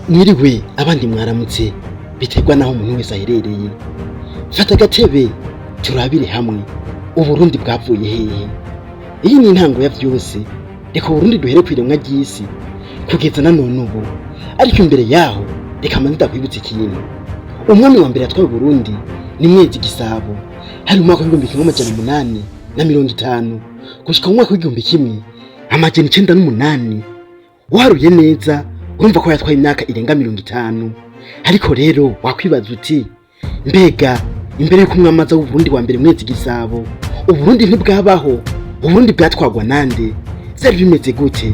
Mwiriwe, abandi mwaramutse, biterwa n'aho umuntu wese aherereye. Fata agatebe turabire hamwe Uburundi bwavuye hehe. Iyi ni intango ya vyose. Reka Uburundi duhere kw'iremwa ry'isi kugeza na none ubu. Ariko imbere yaho reka manze ndakwibutsa ikintu. Umwami wa mbere yatwaye Uburundi ni Mwezi Gisabo, hari mu mwaka w'1850 gushika mu mwaka w'1908. Waharuye neza, urumva ko yatwaye imyaka irenga 50. Ariko rero wakwibaza uti: mbega imbere y'uko umwami aza w'Uburundi wa mbere Mwezi Gisabo, Uburundi ntibwabaho? Uburundi bwatwagwa nande? Vyari bimeze gute?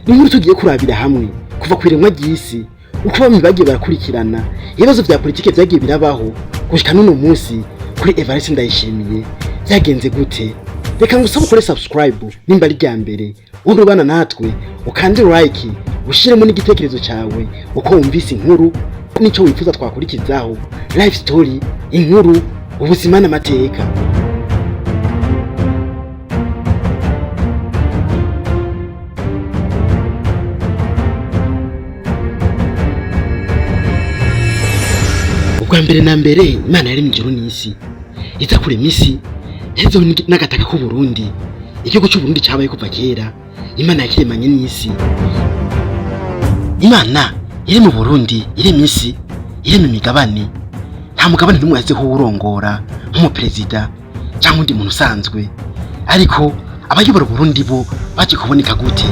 Ni inkuru tugiye kurabira hamwe kuva ku iremwa ry'isi, uko bamwe bagiye barakurikirana, ibibazo vya politike vyagiye birabaho gushika n'uno munsi kuri Evariste Ndayishimiye, vyagenze gute? Reka ngusabe ukore subscribe nimba ari rya mbere wowe ubana natwe, ukande like, ushiremo n'igitekerezo cyawe uko wumvise inkuru n'icyo wifuza twakurikizaho. Life story, inkuru, ubuzima n'amateka. Ubwa mbere na mbere, Imana yaremye ijuru n'isi. Iza kurema isi yashyizeho n'agataka k'Uburundi. Igihugu cy'Uburundi cyabaye kuva kera, Imana yakiremanye n'isi. Imana iri mu Burundi, irema isi, irema imigabane, nta mugabane n'umwe yasizeho uwurongora nk'umuperezida cyangwa undi muntu usanzwe. Ariko abayobora Uburundi bo baje kuboneka gute?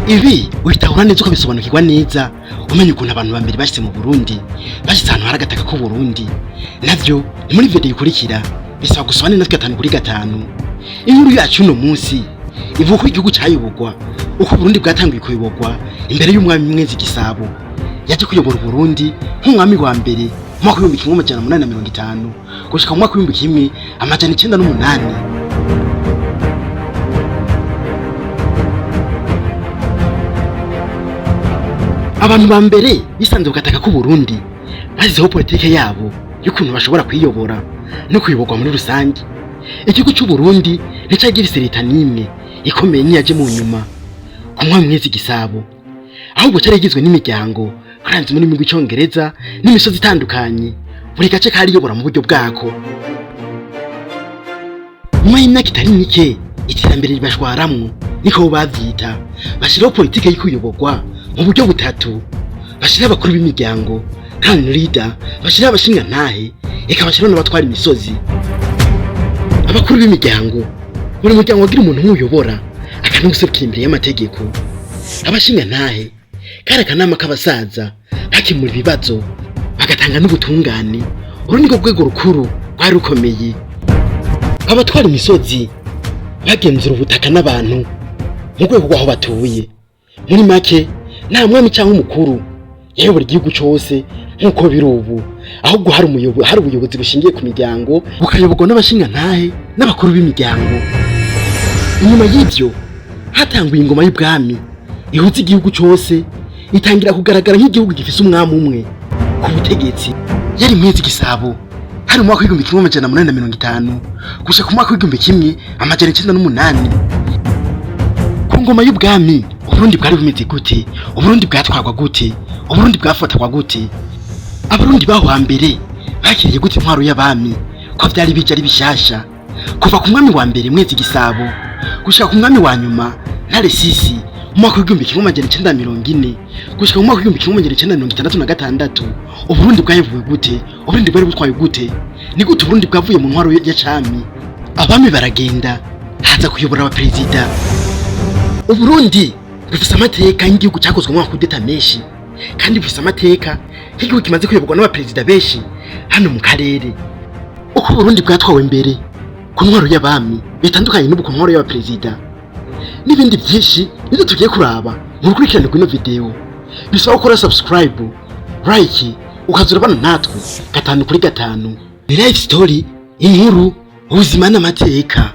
Ibi ubitahura neza, ukabisobanukirwa neza, umenya ukuntu abantu ba mbere bashyitse mu Burundi, bashyitse ahantu hari agataka k'Uburundi. Navyo ni muri video ikurikira. Bisaba gusoma neza gatanu kuri gatanu. Inkuru yacu uno munsi ivuga uko igihugu cyayoborwa, uko Uburundi bwatanguye kuyoborwa imbere y'umwami Mwezi Gisabo yaje kuyobora Uburundi nk'umwami wa mbere mu mwaka w'1850 gushika mu mwaka w'1908. Abantu ba mbere bisanze ku gataka k'Uburundi bashyizeho politike yabo y'ukuntu bashobora kwiyobora no kuyoborwa muri rusange. Igihugu cy'Uburundi nticyari gifise leta n'imwe ikomeye n'iyaje mu nyuma ku mwami Mwezi Gisabo, ahubwo cyari igizwe n'imiryango clans mu rurimi rw'Icongereza n'imisozi itandukanye, buri gace kariyobora mu buryo bwako. Nyuma y'imyaka itari mike, iterambere ribashwaramwo, niko bo bavyita, bashyiraho politike y'ikuyoborwa mu buryo butatu: bashyiraho abakuru b'imiryango, clan leader, bashyiraho abashingantahe, eka bashyiraho n'abatwara imisozi. Abakuru b'imiryango, buri muryango wagira umuntu umuyobora akanawuserukira imbere y'amategeko. Abashingantahe kari akanama k'abasaza bakemura ibibazo, bagatanga n'ubutungane. Uru nirwo rwego rukuru rwari rukomeye. Abatwara imisozi bagenzura ubutaka n'abantu mu rwego rw'aho batuye. Muri make, nta mwami cyangwa umukuru yayobora igihugu cyose nk'uko biri ubu, ahubwo hari ubuyobozi bushingiye ku miryango, bukayoborwa n'abashingantahe n'abakuru b'imiryango. Inyuma y'ibyo hatanguye ingoma y'ubwami ihuza igihugu cyose, itangira kugaragara nk'igihugu gifise umwami umwe ku butegetsi, yari Mwezi Gisabo. Hari mu mwaka w'1850 gushika ku mwaka w'1908. Ku ngoma y'ubwami, Uburundi bwari bumeze gute? Uburundi bwatwarwa gute? Uburundi bwafatwa gute? Abarundi baho hambere bakiriye gute intwaro y'abami, ko vyari bije ari bishasha? Kuva ku mwami wa mbere Mwezi Gisabo gushika ku mwami wa nyuma Ntare Sisi mu mwaka w'1940 gushika mu mwaka w'1966, Uburundi bwayobowe gute? Uburundi bwari butwaye gute? Ni gute Uburundi bwavuye mu ntwaro ya cami, abami baragenda, haza kuyobora abaperezida? Uburundi bufise amateka y'igihugu cyakozwe mu makudeta menshi, kandi bufise amateka y'igihugu kimaze kuyoborwa n'abaperezida benshi hano mu karere. Uko Uburundi bwatwawe mbere ku ntwaro y'abami bitandukanye n'ubu ku ntwaro y'abaperezida, n'ibindi byinshi nibyo tugiye kuraba mu rukurikirane rw'ino video. Bisaba gukora subscribe, like, ukaza urabana natwe gatanu kuri gatanu. Ni life story, inkuru, ubuzima n'amateka.